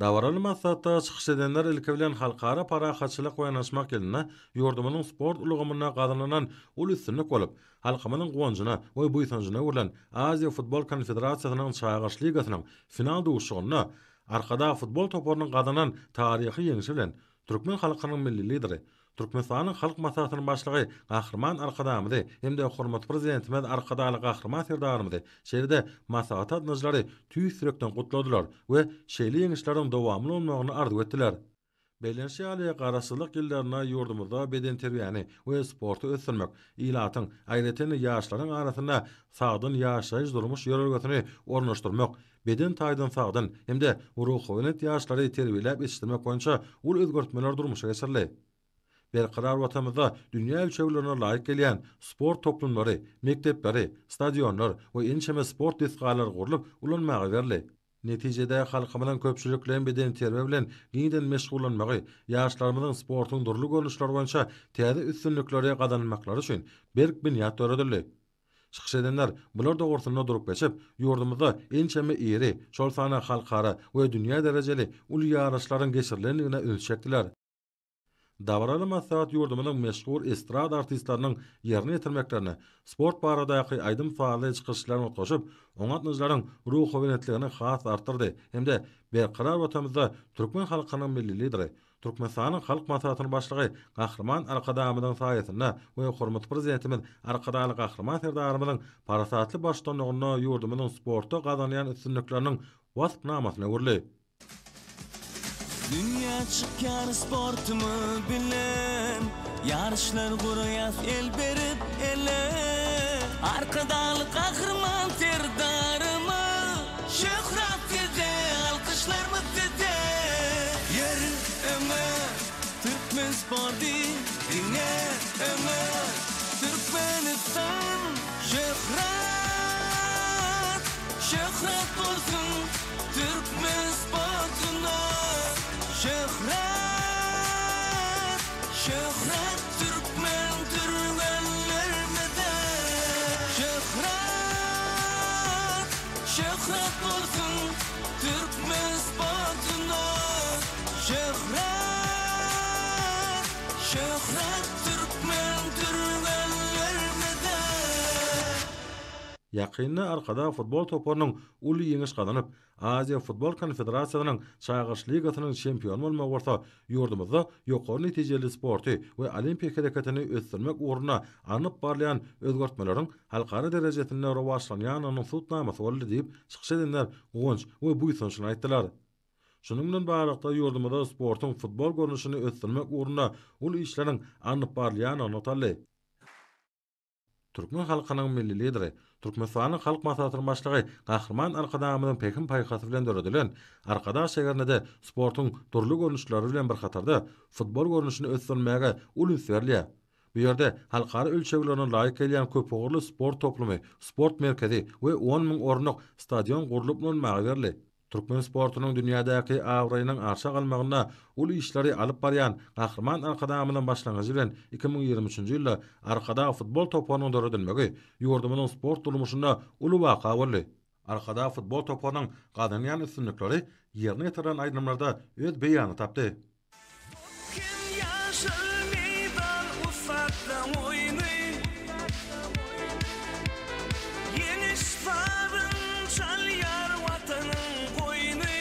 Dabaraly maslahatda çykyş edenler ilki bilen Halkara parahatçylyk we ynanyşmak ýylynda ýurdumyzyň sport ulgamynda gazanylan uly üstünlik bolup, halkymyzyň guwanjyna we buýsanjyna öwrülen Aziýa futbol konfederasiýasynyň Çagyryş ligasynyň final duşuşygynda Arkadag futbol toparynyň gazanan taryhy ýeňşi bilen türkmen halkynyň Milli Lideri, Türkmenistanyň Halk Maslahatynyň Başlygy Gahryman Arkadagymyzy hem-de hormatly Prezidentimiz Arkadagly Gahryman Serdarymyzy, şeýle-de maslahata gatnaşyjylary tüýs ýürekden gutladylar we şeýle ýeňişleriň dowamly bolmagyny arzuw etdiler. Bellenişi ýaly, Garaşsyzlyk ýyllarynda ýurdumyzda bedenterbiýäni we sporty ösdürmek, ilatyň, aýratyn-da, ýaşlaryň arasynda sagdyn ýaşaýyş-durmuş ýörelgesini ornaşdyrmak, beden taýdan sagdyn hem-de ruhubelent ýaşlary terbiýeläp ýetişdirmek boýunça uly özgertmeler durmuşa geçirildi. Berkarar Watanymyzda dünýä ölçeglerine laýyk gelýän sport toplumlary, mekdepleri, stadionlar we ençeme sport desgalary gurlup ulanmaga berildi. Netijede, halkymyzyň köpçülikleýin bedenterbiýe bilen giňden meşgullanmagy, ýaşlarymyzyň sportuň dürli görnüşleri boýunça täze üstünlikleri gazanmaklary üçin berk binýat döredildi. Çykyş edenler bular dogrusynda durup geçip, ýurdumyzda ençeme iri, şol sanda halkara we dünýä derejeli uly ýaryşlaryň geçirilendigine üns çekdiler. Dabaraly maslahat ýurdumyzyň meşhur estrada artistleriniň ýerine ýetirmeklerine sport baradaky aýdym-sazly çykyşlaryny utgaşyp, oňa gatnaşyjylaryň ruhubelentligini has artdyrdy hem-de Berkarar Watanymyzda türkmen halkynyň Milli Lideri, Türkmenistanyň Halk Maslahatynyň Başlygy Gahryman Arkadagymyzyň saýasynda we hormatly Prezidentimiz Arkadagly Gahryman Serdarymyzyň parasatly baştutanlygynda ýurdumyzyň sportda gazanýan üstünlikleriniň waspnamasyna öwrüldi. Dünýä çykýar sportumyz bilen, Ýaryşlar guraýas el berip ele. Arkadagly Gahryman Serdarymyz, Şöhrat size, alkyşlarymyz size. Ýör öňe türkmen sporty, diňe öňe Türkmenistan. Şöhrat, şöhrat bolsun türkmen sportuna Şöhrat, şöhrat türkmen türgenlerimize Şöhrat, şöhrat bolsun türkmen sportuna Şöhrat, şöhrat türkmen türgenlerimize. Ýakynda Arkadag futbol toparynyň uly ýeňiş gazanyp, Aziýa futbol konfederasiýasynyň Çagyryş ligasynyň çempiony bolmagy bolsa ýurdumyzda ýokary netijeli sporty we olimpiýa hereketini ösdürmek ugrunda alnyp barylýan özgertmeleriň halkara derejesinde rowaçlanýandygynyň subutnamasy boldy diýip, çykyş edenler guwanç we buýsanç bilen aýtdylar. Şunuň bilen baglylykda, ýurdumyzda sportuň futbol görnüşini ösdürmek ugrunda uly işleriň alnyp barylýandygy nygtaldy. Türkmen halkynyň Milli Lideri, Türkmenistanyň Halk Maslahatynyň Başlygy Gahryman Arkadagymyzyň pähim-paýhasy bilen döredilen Arkadag şäherinde-de sportuň dürli görnüşleri bilen bir hatarda, futbol görnüşini ösdürmäge uly üns berilýär. Bu ýerde halkara ölçeglerine laýyk gelýän köpugurly sport toplumy, sport merkezi we 10 müň orunlyk stadion gurlup ulanmaga berildi. Türkmen sportunyň dünýädäki abraýynyň arşa galmagynda uly işleri alyp barýan Gahryman Arkadagymyzyň başlangyjy bilen 2023-nji ýylda Arkadag futbol toparynyň döredilmegi ýurdumyzyň sport durmuşynda uly waka boldy. Arkadag futbol toparynyň gazanýan üstünlikleri ýerine ýetirilen aýdymlarda öz beýanyny tapdy. Kim ýaşyl meýdan ussatlaň oýny, Ýeňiş sazyn çalýar Watanyň goýny.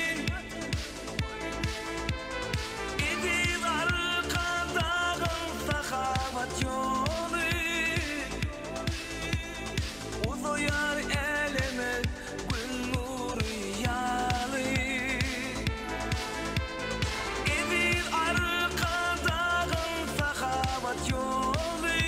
Eziz Arkadagyň sahawat ýoly, Uzaýar äleme Gün nury ýaly. Eziz Arkadagyň sahawat ýoly.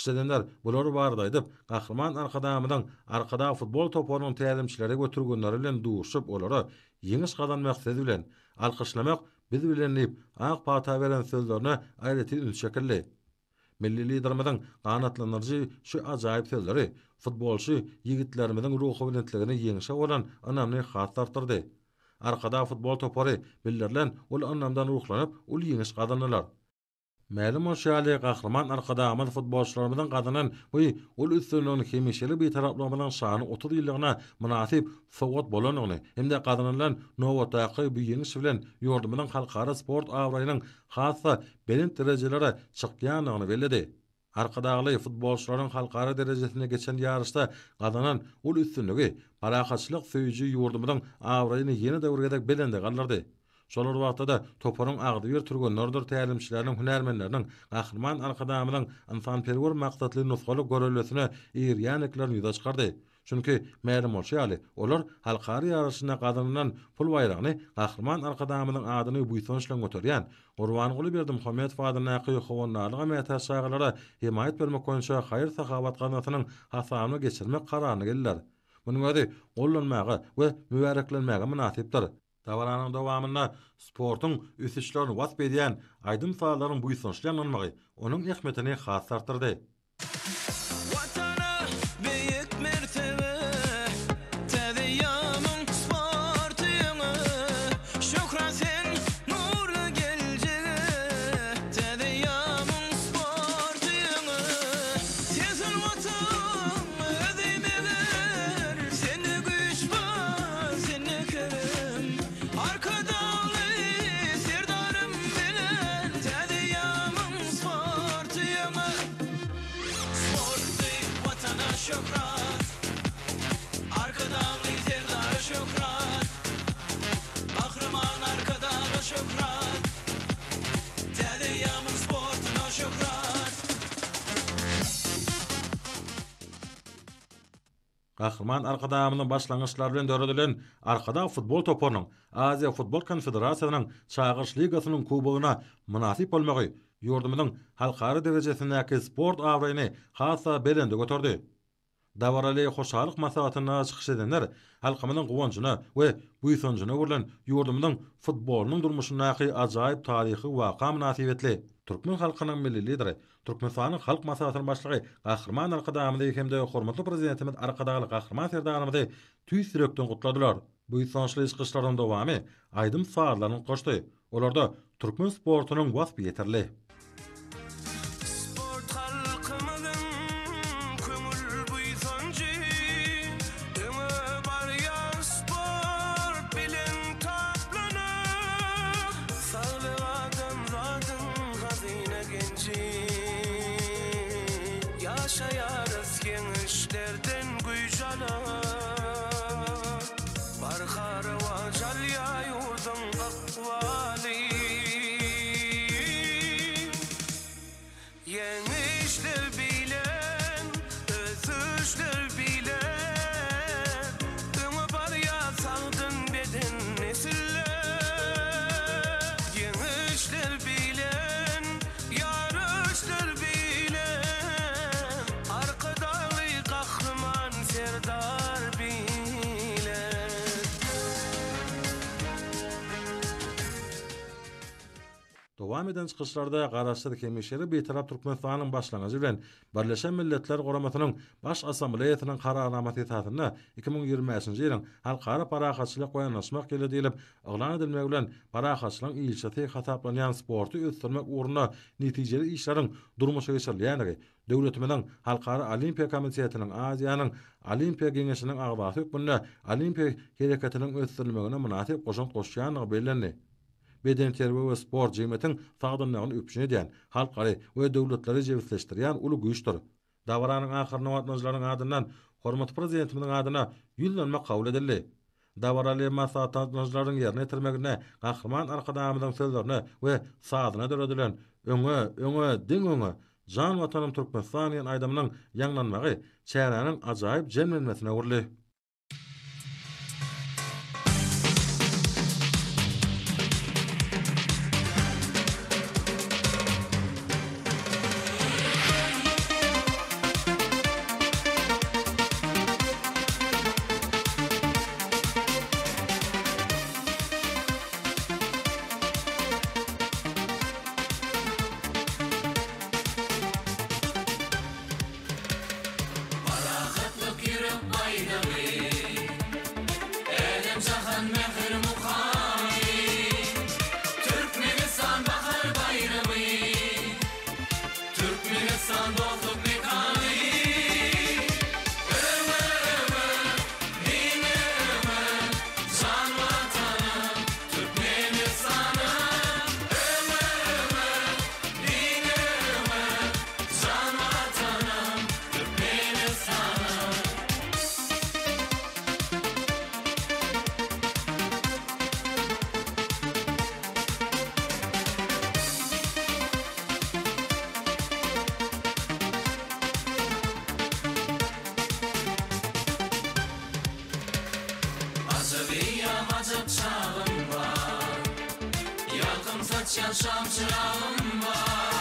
Çykyş edenler bular barada aýdyp, Gahryman Arkadagymyzyň Arkadag futbol toparynyň tälimçileri we türgenleri bilen duşup, olara Ýeňiş gazanmak siz bilen, alkyşlamak biz bilen diýip, ak pata beren sözlerine aýratyn üns çekildi. Milli Liderimiziň ganatlandyryjy şu ajaýyp sözleri futbolçy ýigitlerimiziň ruhubelentligini ýeňşe bolan ynamyny has-da artdyrdy. Arkadag futbol topary bildirilen uly ynamdan ruhlanyp, uly ýeňiş gazandylar. Mälim bolşy ýaly, Gahryman Arkadagymyz futbolçylarymyzyň gazanan bu uly üstünliginiň hemişelik Bitaraplygymyzyň şanly 30 ýyllygyna mynasyp sowgat bolandygyny hem-de gazanylan nobatdaky bu ýeňiş bilen ýurdumyzyň halkara sport abraýynyň has-da belent derejelere çykýandygyny belledi. Arkadagly futbolçylaryň halkara derejesinde geçen ýaryşda gazanan uly üstünligi parahatçylyk söýüji ýurdumyzyň abraýyny ýene-de bir gezek belende galdyrdy. Şol bir wagtda-da toparyň agzybir türgenleridir tälimçileriniň, hünärmenleriniň Gahryman Arkadagymyzyň ynsanperwer maksatly nusgalyk göreldesine eýerýändiklerini ýüze çykardy. Çünki, mälim bolşy ýaly, olar halkara ýaryşynda gazanylan pul baýragyny Gahryman Arkadagymyzyň adyny buýsanç bilen göterýän Gurbanguly Berdimuhamedow adyndaky Howandarlyga mätäç çagalara hemaýat bermek boýunça haýyr-sahawat gaznasynyň hasabyna geçirmek kararyna geldiler. Munuň özi gollanmaga we mübäreklenmäge mynasypdyr. Dabaranyň dowamynda sportuň ösüşlerini wasp edýän aýdym-sazlaryň buýsançly ýaňlanmagy onuň ähmiýetini has-da artdyrdy. Watana beýik mertebe, Täze eýýamyň sporty öňe. Şöhrat sen nurly geljege, Täze eýýamyň sporty öňe. Sensiň Watan özi meger, Sende güýç bar, sende kerem. Arkadagly Serdarym bilen, Täze eýýamyň sporty öňe. Sporty Watana şöhrat, Arkadagly Serdara şöhrat, Gahryman Arkadaga şöhrat, Täze eýýamyň sportuna şöhrat. Gahryman Arkadagymyzyň başlangyçlary bilen döredilen Arkadag futbol toparynyň Aziýa futbol konfederasiýasynyň Çagyryş ligasynyň kubogyna mynasyp bolmagy ýurdumyzyň halkara derejesindäki sport abraýyny has-da belende göterdi. Dabaraly hoşallyk maslahatynda çykyş edenler halkymyzyň guwanjyna we buýsanjyna öwrülen ýurdumyzyň futbolynyň durmuşyndaky ajaýyp taryhy waka mynasybetli türkmen halkynyň Milli Lideri, Türkmenistanyň Halk Maslahatynyň Başlygy Gahryman Arkadagymyzy hem-de hormatly Prezidentimiz Arkadagly Gahryman Serdarymyzy tüýs ýürekden gutladylar. Buýsançly çykyşlaryň dowamy aýdym-sazlar bilen utgaşdy. Olarda türkmen sportunyň waspy ýetirildi. Sport halkymyzyň köňül buýsanjy, Öňe barýan sport bilen taplanyp, Saglyk adamzadyň hazyna genji. Ýaşaýarys ýeňişlerden güýç alyp, Barha rowaç alýar ýurduň ykbaly. Ýeňişler bilen, ösüşler bilen, Öňe barýar sagdyn beden nesiller. Ýeňişler bilen, ýaryşlar bilen, Arkadagly Gahryman Serdar bilen. Dowam eden çykyşlarda Garaşsyz, hemişelik Bitarap Türkmenistanyň başlangyjy bilen Birleşen Milletler Guramasynyň Baş Assambleýasynyň Kararnamasy esasynda 2025-nji ýylyň Halkara parahatçylyk we ynanyşmak ýyly diýlip yglan edilmegi bilen parahatçylygyň ilçisi hasaplanýan sporty ösdürmek ugrunda netijeli işleriň durmuşa geçirilýändigi, döwletimiziň Halkara Olimpiýa komitetiniň, Aziýanyň Olimpiýa Geňeşiniň agzasy hökmünde olimpiýa hereketiniň ösdürilmegine mynasyp goşant goşýandygy bellendi. Bedenterbiýe we sport jemgyýetiň sagdynlygyny üpjün edýän, halklary we döwletleri jebisleşdirýän uly güýçdür. Dabaranyň ahyrynda gatnaşyjylaryň adyndan hormatly Prezidentimiziň adyna Ýüzlenme kabul edildi. Dabaraly maslahata gatnaşyjylaryň ýerine ýetirmeginde Gahryman Arkadagymyzyň sözlerine we sazyna döredilen Öňe, öňe, diňe öňe, jan Watanym Türkmenistan diýen aýdymynyň ýaňlanmagy çäräniň ajaýyp jemlenmesine öwrüldi. Açýan şamçyragym bar.